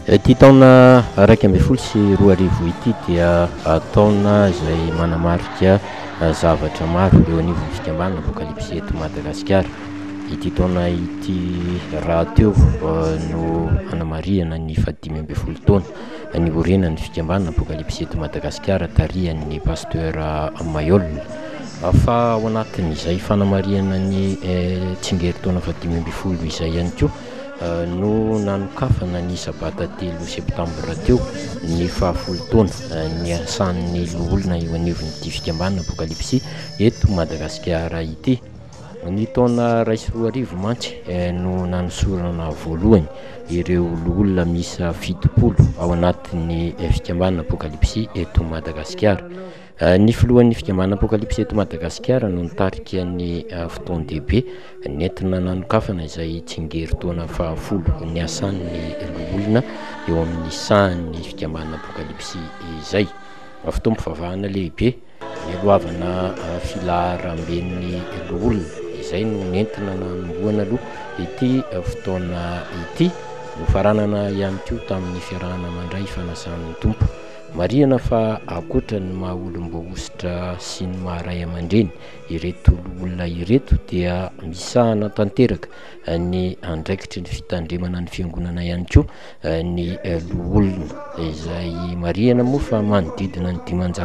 Ity taona 2011 ity dia taona izay manamarika zavatra maro eo anivon'ny fikambanana Apokalypsy eto Madagasikara. Ity taona ity rahateo no hanamarihana ny fahadimy ambin'ny folo taona niorenan'ny fikambanana Apokalypsy eto Madagasikara tarihan'ny Pasteur Mailhol. Fa ao anatin'izay fanamarihana ny tsingerin-taona fahadimy ambin'ny folo izay ihany koa no nanokafana ny sabata 3 septambra teo ny fahafolo taona niasan'ny loholona eo anivon'ity fikambanana Apokalypsy eto Madagasikara ity. Ny taona 2001 mantsy no nanosorana voalohany ireo loholona miisa 70 ao anatin'ny fikambanana Apokalypsy eto Madagasikara. Ny filohan'ny fikambanana Apokalypsy eto Madagasikara no nitarika ny fotoan-dehibe nentina nanokafana izay tsingerin-taona fahafolo niasan'ny loholona eo amin'ny sahan'ny fikambanana Apokalypsy izay. Fotoam-pivavahana lehibe nialohavana filaharamben'ny loholona izay no nentina nanombohana aloha ity fotoana ity. Nofaranana ihany koa tamin'ny fiarahana mandray fanasan'ny Tompo. Marihana fa ankoatra ny maha olom-boahosotra sy ny maha ray aman-dreny ireto loholona ireto dia misahana tanteraka ny andraikitry ny fitandremana ny fiangonana ihany koa ny loholona izay marihana moa fa manodidina ny 500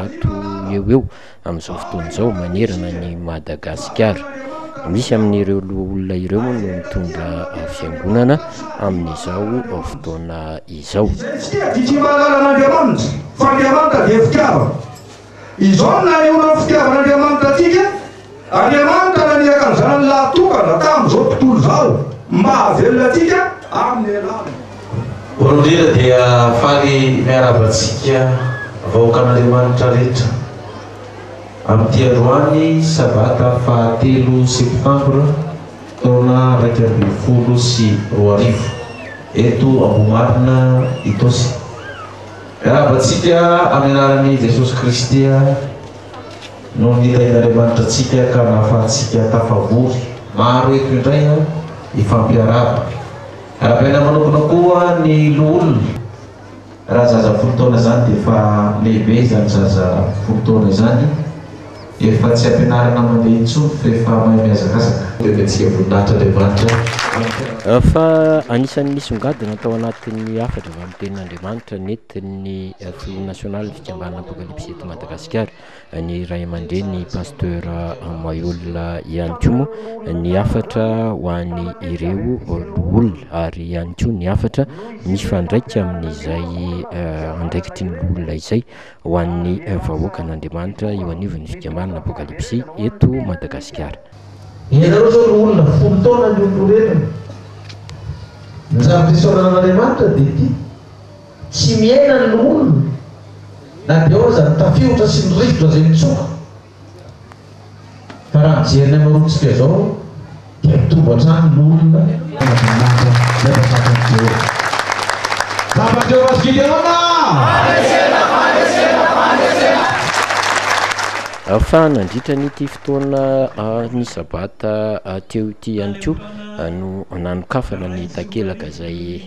eo ho eo amin'izao fotoana izao manerana an'i Madagasikara. Misy amin'ireo loholona ireo moa no mitondra fiangonana amin'izao fotoana izao. Izay tsy tia dia tsy mahalala an'Andriamanitra, fa Andriamanitra dia fitiavana. Izao no nanehoana ny fitiavan'Andriamanitra antsika, Andriamanitra naniraka ny Zanany lahatokana tamin'izao tontolo izao mba hahavelona antsika amin'ny alalany. Voalohany indrindra dia faly miarahaba antsika vahoakan'Andriamanitra rehetra amin'ity androany sabata fahatelo septambra taona 2011 eto Ambohimarina Itaosy. Miarahaba antsika amin'ny anaran'i Jesosy Kristy Noho ny nitahian'Andriamanitra antsika ka nahafahantsika tafavory maro eto indray hifampiarahaba. Arahabaina manokana koa ny loholona. Raha zaza 10 taona izany dia efa lehibe izany zaza 10 taona izany, efa tsy ampianarina mandeha intsony fa efa mahay mihazakazaka. Dia omentsika voninahitra Andriamanitra amin'ny fiarahana. Fa anisan'ny nisongadina tao anatin'ny hafatra avy amin'ny tenin'Andriamanitra nentin'ny filoha nasionalin'ny fikambanana Apokalypsy eto Madagasikara, ny ray aman-dreny Pasteur Mailhol ihany koa moa ny hafatra ho an'ireo loholona ary ihany koa ny hafatra mifandraika amin'izay andraikitry ny loholona izay ho an'ny vahoakan'Andriamanitra eo anivon'ny fikambanana Apokalypsy eto Madagasikara. Ianareo izao loholona, 10 taona ny olom-pirenena. Ny zavatra isaorana an'Andriamanitra dia ity. Tsy miaina ny loholona na dia eo aza ny tafiotra sy ny rivotra izay mitsoka. Fa raha mijery ny hamaroantsika izao dia mitombo hatrany ny loholona. Andriamanitra ilay Mpanjakan'i Jehovah. Zavan'i Jehovah sy Gideona! Fandresena, fandresena, fandresena! Fa nandritra an'ity fotoana ny sabata teo ity ihany koa no nanokafana ny takelaka izay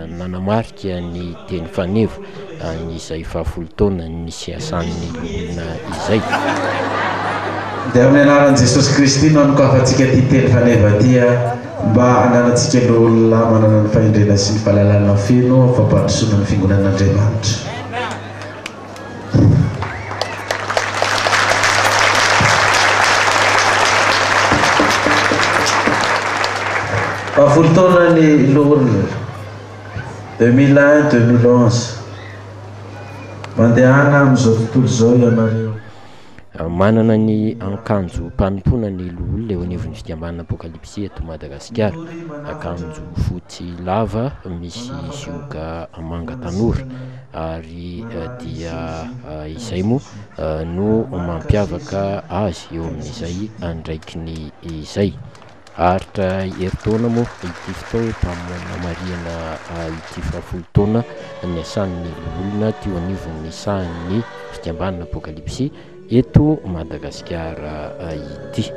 nanamarika ny teny faneva an'izay fahafolo taona nisiasan'ny loholona izay. Dia amin'ny anaran'i Jesosy Kristy no anokafantsika ity teny faneva ity mba hananantsika loholona manana ny fahendrena sy ny fahalalana feno amin'ny fampandrosoana ny Fiangonan'Andriamanitra. Fahafolo taona ny loholona, 2001, 2011. Mandehana amin'izao tontolo izao ianareo. Manana ny ankanjom-panompoana ny loholona eo anivon'ny fikambanana Apokalypsy eto Madagasikara. Akanjo fotsy lava misy zioga manga tanora ary dia izay moa no mampiavaka azy eo amin'izay andraikiny izay. Haharitra herintaona moa ity fotoam-panamarihana ity fahafolo taona niasan'ny loholona teo anivon'ny sahan'ny fikambanana Apokalypsy eto Madagasikara ity.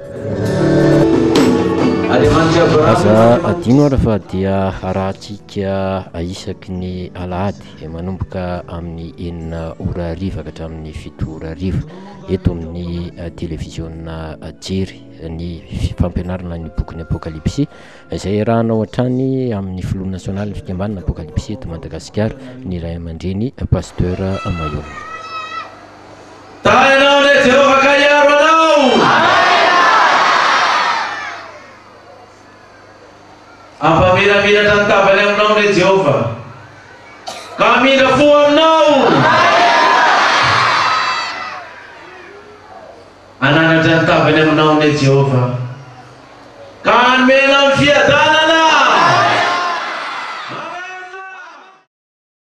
Andriamanitr'i Abrahama Aza no adino Andriamanitra. ary fa dia arahantsika isaky ny alahady manomboka amin'ny enina ora hariva ka hatramin'ny fito ora hariva eto amin'ny televiziona Jery ny fampianarana ny bokin'ny Apokalypsy izay iarahanao hatrany amin'ny filoha nasionalin'ny fikambanana Apokalypsy eto Madagasikara ny ray aman-dreny Pasteur Mayol. Tahy anao anie Jehovah ka hiaro anao. Hampamiramiratra ny tavany aminao anie Jehovah ka hamindra fo aminao. Hananatra ny tavany aminao anie Jehovah.